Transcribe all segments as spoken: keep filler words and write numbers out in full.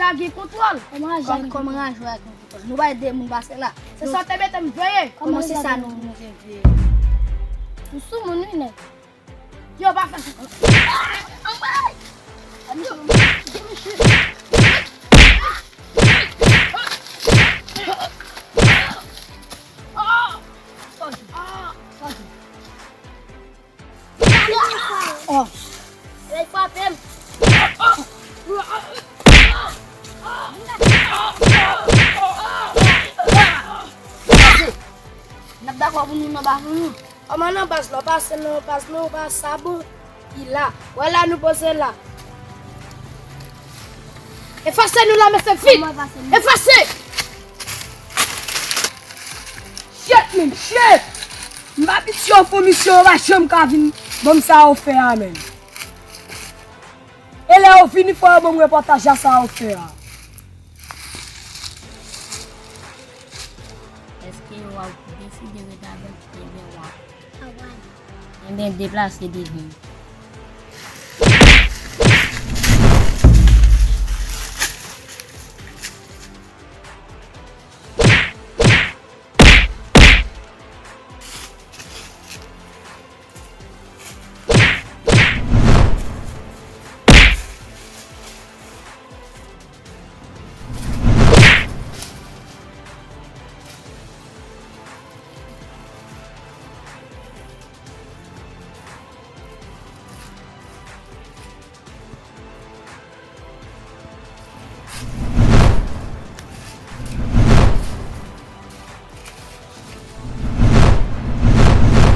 a gen kontwòl. Kòman raje a gen kontwòl? Kòman raje a gen kontwòl? Nou bay de moun pase la. Se sa w te mete m veye. Kòman se sa nou, nou te veye? Nou sou moun wi, nèg. Yo, pa fè sa. Oh. Lè l frape m. N ap dakò pou nou nan baz nou. Kòman nan baz la, w pase nan baz la, w pa sa bon. Li la. Wè la nou poze la. Efase nou la, mesye, vit! Efase! Shit, man, shit! M pa abitye yo fè misyon, yo pa janm ka vin ban m sa yo fè a, man. E lè yo vini, fò yo ban m repòtaj a sa yo fè a. Èske w ap deside ret avè m, ebyen w ap. Enben, deplase devan m.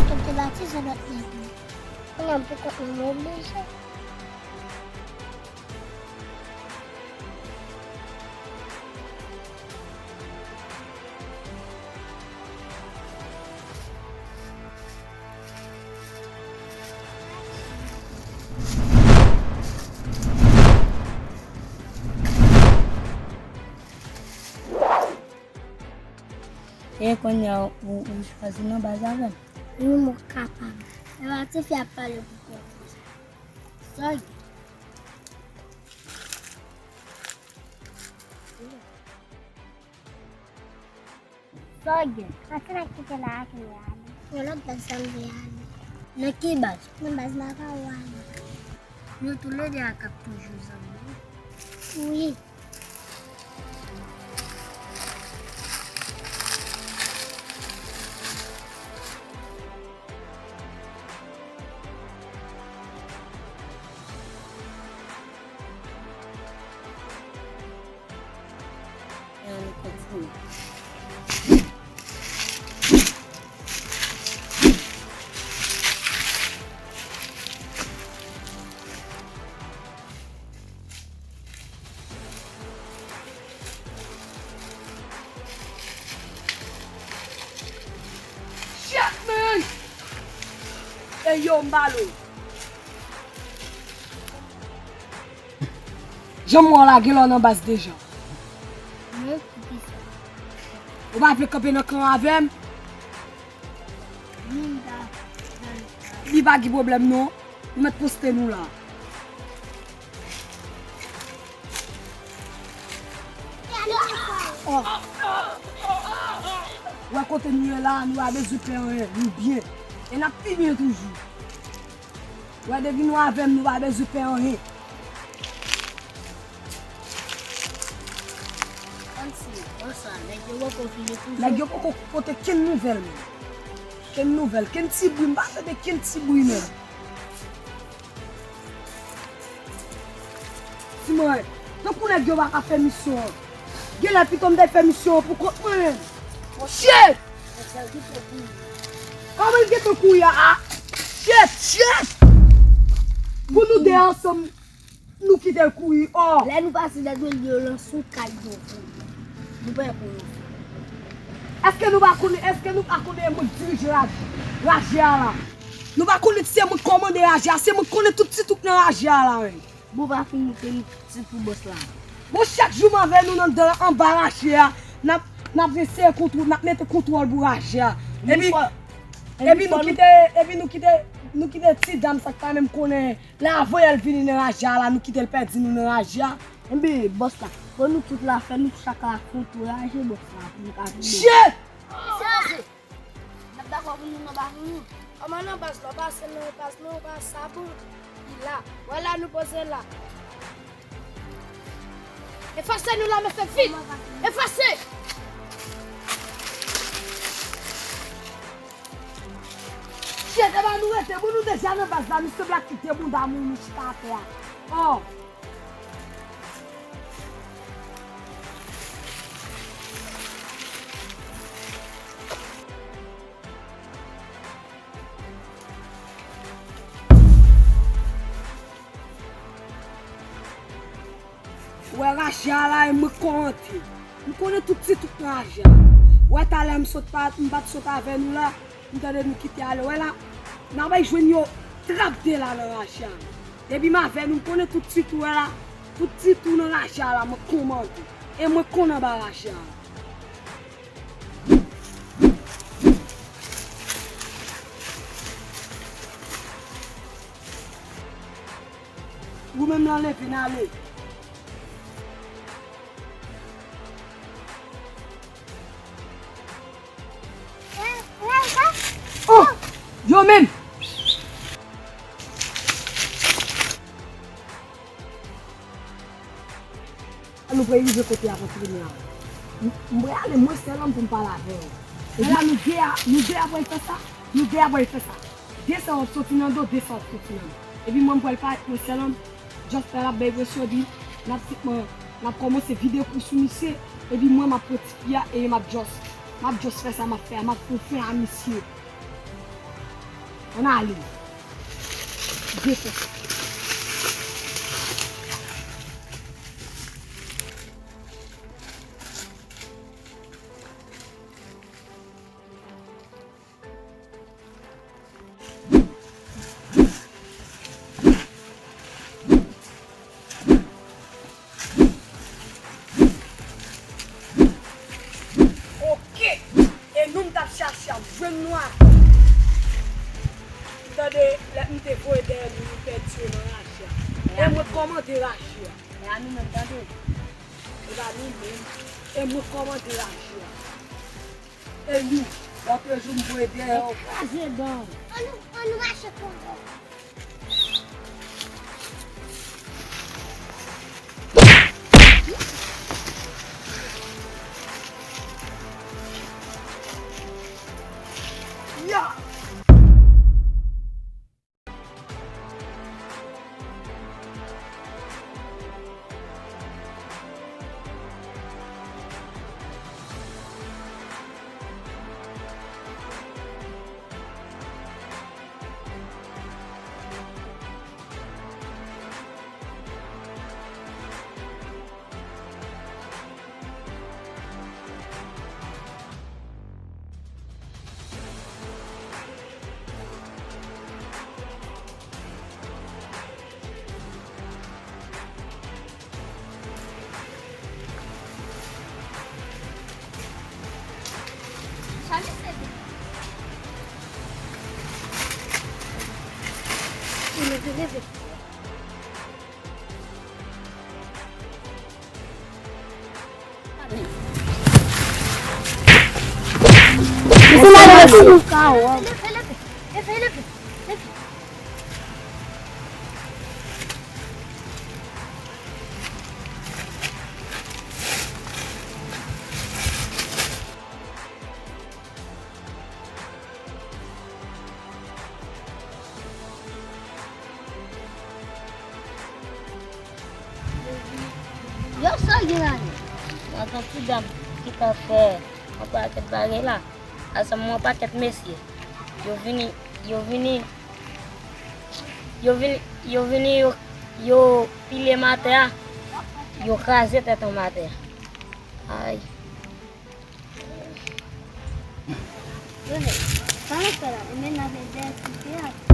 Mwen te batize lòt nèg mwen. Kounye a m pou kont mwen, mwen oblije. E kounye a, ou, ou chwazi nan baz avè m? Wi, mwen kapab. Ewa, tifi ap pale pou kont li. Sa w gen? Sa w gen? Pati n ap kite la a, kounye a ale. Nan lòt baz la m vle ale. Nan ki baz? Nan baz la pa ou ale. Nou toulède a k ap toujou zanmi. Wi. Shit, man! Ey, yo, m balo. Jan m wè w la, gen lè w nan baz deja. Non, poukisa? Ou pa vle kanpe nan kan avè m? Li pa gen pwoblèm non. Nou mèt poste nou la. Oh. Wè kote nou ye la, nou pa bezwen pè anyen, nou byen. E n ap pi byen toujou. Wè depi nou avè m, nou pa bezwen pè anyen. Kòmsi, konsa, nèg yo poko vini toujou. Nèg yo poko pote kenn nouvèl, menm. Kenn nouvèl, kenn ti bri, m pa tande kenn ti bri, menm. Ti mwen, tankou nèg yo pa ka fè misyon an. Genlè pito m te fè misyon an pou kont mwen menm. Monchè! Kòman l gentan kouri a? Shit, shit! Pou nou de ansanm, nou kite l kouri, oh! Lè nou pase dèyè l, yo lanse yon kay yo. Nou pè pou yo. Èske nou pa konnen, èske nou pa konnen moun dirije raje, raje a la? Nou pa konnen se moun kòmande raje a, se moun konnen tout ti twoup nan raje a la, menm. Bon, pa fin moute m ti pou bòs la. Bon, chak jou m avè nou nan, nan, anba raje a, n ap, n ap eseye kontwò-, n ap mete kontwòl pou raje a. Epi, epi nou kite, epi nou kite, nou kite ti dam sa k pa menm konnen, lè a voye l vini nan raje a la, nou kite l pèdi nou nan raje a. Enben, bòs la, bon, nou tout la, fè nou chak la kontouraje bòs la pou nou ka vini. Shit! N ap dakò pou nou nan baz nou. Kòman nan baz la? Pase nan baz nou, baz sa bon. Li la. Wè la nou poze la. Efase nou la, mesye, vit! Efase! Shit, e ba nou rete, bon, nou deja nan baz la, misye Black kite bounda moun, nou chita atè a. Oh! Ou wè raje a la, e mwen k kòmande. M konnen tout ti tout nan raje a. Ou wè talè m sot pa, m pa t sot avè nou la, m tande nou kite ale. Ou wè la, n a bay jwenn yo trap de la nan raje a. Depi m avè nou, m konnen tout ti tou, wè la, tout ti tou nan raje a la, mwen k kòmande. E mwen k konn anba raje a. Ou menm lan leve n ale. Oh! Yo menm! Nou prale rive kote y ap antrene a. M, m prale, mwen sèl òm pou m pale avè w. Epi nou de a, nou de a pral fè sa. Nou de a pral fè sa. De sa w ap soti nan do, de sa w ap soti nan do. Epi mwen, m pral parèt mwen sèl òm. Just la, l ap bay presyon, epi n ap sitman, n ap kòmanse vide kou sou misye. Epi mwen, m ap pran tifi a, e m ap just, m ap just fè sa m ap fè a, m ap pran fen a misye. Ann ale. Byen fè sa. Oke! E nou m t ap chache ap jwenn nou atò. M tande lè m te voye dèyè nou, nou pèdi yo nan raje a. E mwen k kòmande raje a. Men a nou menm tande. E pa nou menm. E mwen k kòmande raje a. E nou, lòt jou m voye dèyè w. Kraze dan. Ann nou, ann nou mache Kongo. Ya! Leve, leve. Yo, sa gen la menm? Mwen gen ti dam ki ta fè yon pakèt bagay la. Ansanm yon pakèt mesye. Yo vini, yo vini, yo vini, yo vini, yo, yo pile m atè a. Yo kraze tèt an m atè a. Ay. Yo nèg, sa n ap fè la? Ou menm n ap vin dèyè site a?